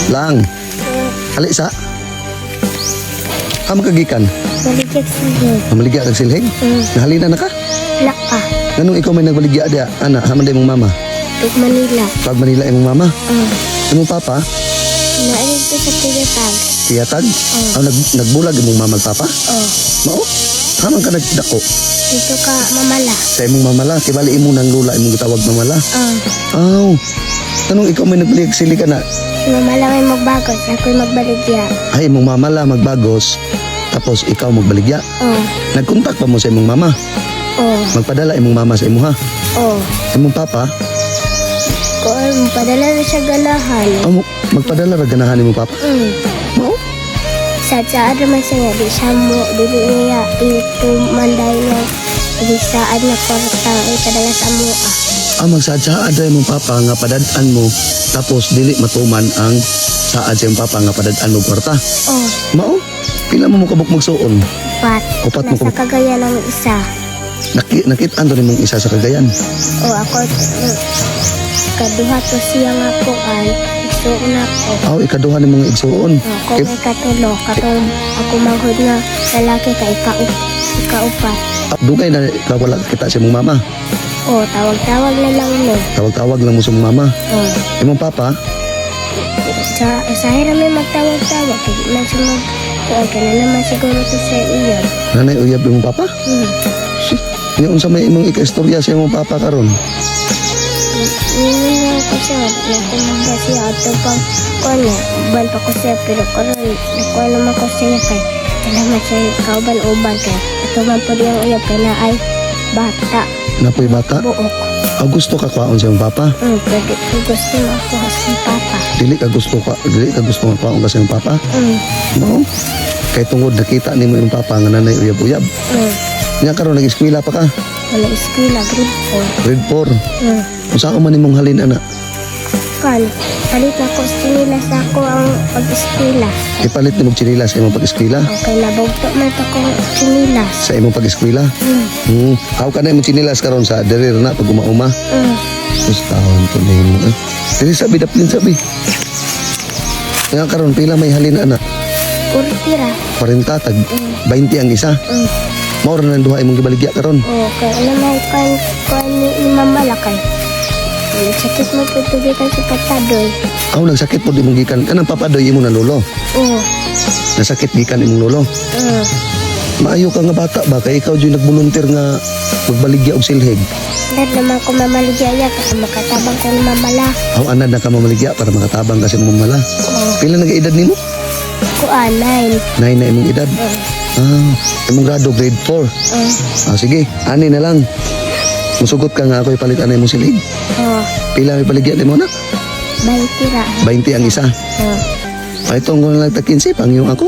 Lang. Ali sa. Amo kagikan. Maligya silhig. Namaligya kag silhig? Mm. Nahalina na ka? Laka. Nganong ikaw may nagbaligya diya? Ana, haman day mong mama. Tug Manila. Pag Manila imong mama. Imong papa, Naalig ko sa Piyatag. Tiyatag. Aw, nagbulag imong mama ug papa. Oh. Mao? Haman ka nagdako Dito ka mamala. sa imong mamala, kay bali imo nang lula imong gitawag mamala. Oh. Aw. Nganong ikaw may nagbaligya silhig ana? Si mamala may magbagos. Ako'y magbaligya. Ay, imong mamala magbagos. Tapos ikaw magbaligya. Oh. Nagkontak pa mo sa imong mama. Oh. Magpadala imong mama sa imuha. Oh. Imong papa, Kuan, padala na siya ganahan. aw, magpadala ra ganahan imong papa. Mao? Sa saad naman siya nga, di siya mo, dili niya ito manday niya. Di saad na kwarta, ipadala sa mua. Ah, magsaad-saad ra imong papa nga padad-an mo tapos dili matuman ang saad sa imong papa nga padad-an mo kwarta. Oh. Mao? Pila mo mo kabuk magsuon? Upat. Upat mo Nasa Cagayan ang isa. Nakit-an to nimong isa sa Cagayan. O ako, kaduha to siya nga kuan, igsuon ako. Aw, ikaduha nimong igsuon. Ako may katulo, katong ako manghod nga lalaki ka ikaupat. Ah, dugay na ka wala kita sa imong mama. O, tawag-tawag na lang no. Tawag-tawag lang mo sa imong mama. O, Imong papa, sa usahay ra may magtawag-tawag, kay di man siya mag kuan ka na naman siguro to sa iyo. Nanay uyab imong papa? Shit. Nya unsa may imong ikaistorya sa imong papa karon? Ningon na ko siya, nakumba siya ato pang kuan niya, uban pa ko siya, pero karon nakuha naman ko siya kay salamat siya kauban-uban kay ato man po diyang uyab kay na ay bata, Napoy bata. buok. Aw, gusto ka kwaon sa imong papa? Pwede ko gusto mo ako sa papa. Dili ka gusto nga kwaon ka sa imong papa? Mm. Mao? Kay tungod nakita nimo imong papa nga nanay uyab-uyab. Nya karon nag-eskwela pa ka? Wala eskwela, grade 4. Grade 4. Unsa man nimong halin ana? Kan, palit na ko sa sinilas ako ang pag-eskwela. Ipalit nimo og tsinilas sa imong pag-eskwela? Okay, nabugto man to kong sinilas. Sa imong pag-eskwela? Mm. Aw, kana imong tsinilas karon sa derir na pag umauma. Gustahon to nimo eh. Dili sabi daplin sabi. Nga karon pila may halin ana? Kurtira. 40 tag 20 ang isa. Mao ra nang duha imong gibaligya karon. Okay, ano may kan kan ni Imam Malakay. Sakit mo po tubigan si Patadoy. Aw, nagsakit pod imong gikan kanang papadoy imo na lolo. Oo. Nasakit gikan imong lolo. Maayo ka nga bata ba kay ikaw jud nagbolunteer nga magbaligya og silhig. Dahil naman ko mamaligaya kasi makatabang ko ni Mamala. Aw, anad na ka mamaligya para makatabang ka sa imong mamala. Oo. Pila na edad nimo? Ko 9. 9 na imong edad. Ah, imong grado grade 4. Ah, sige, ani na lang. Musugot ka nga ako ipalit anay mo silhig. Oo. Pila may baligya nimo na? 20 ra. 20 ang isa. Oo. Ay, itong ko na lang tag 15, pangyong ako.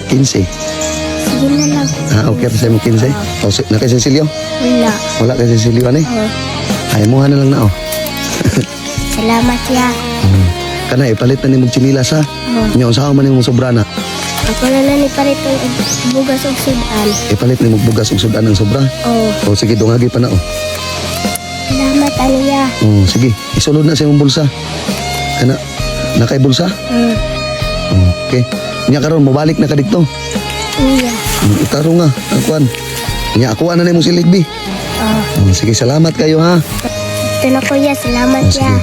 15. Sige na lang. Ah, okay pa sa imong 15. O, si, na kay Cecilio? Wala. Wala kay Cecilio, ani? Oo. Ay, muha na lang na, oh. Salamat ya. Kana, ipalit na nimo tsinilas, ha? Oo. Nya, unsa man nimong sobra na? Ako na lang ni Pariton bugas og sudan. Ipalit nimo bugas ug sudan ang sobra. Oo. O, sige, dungagi pa na, oh. Salamat aniya. Oh, sige, isulod na sa imong bulsa. Kana, nakay bulsa? Mm. Okay. Nya karon mobalik na ka didto. Iya. Itaro nga, ang kuan. Nya ako na nimong siligbi. Oo. Oh, sige, salamat kayo ha. Ito na kuya, salamat Oh, sige. ya.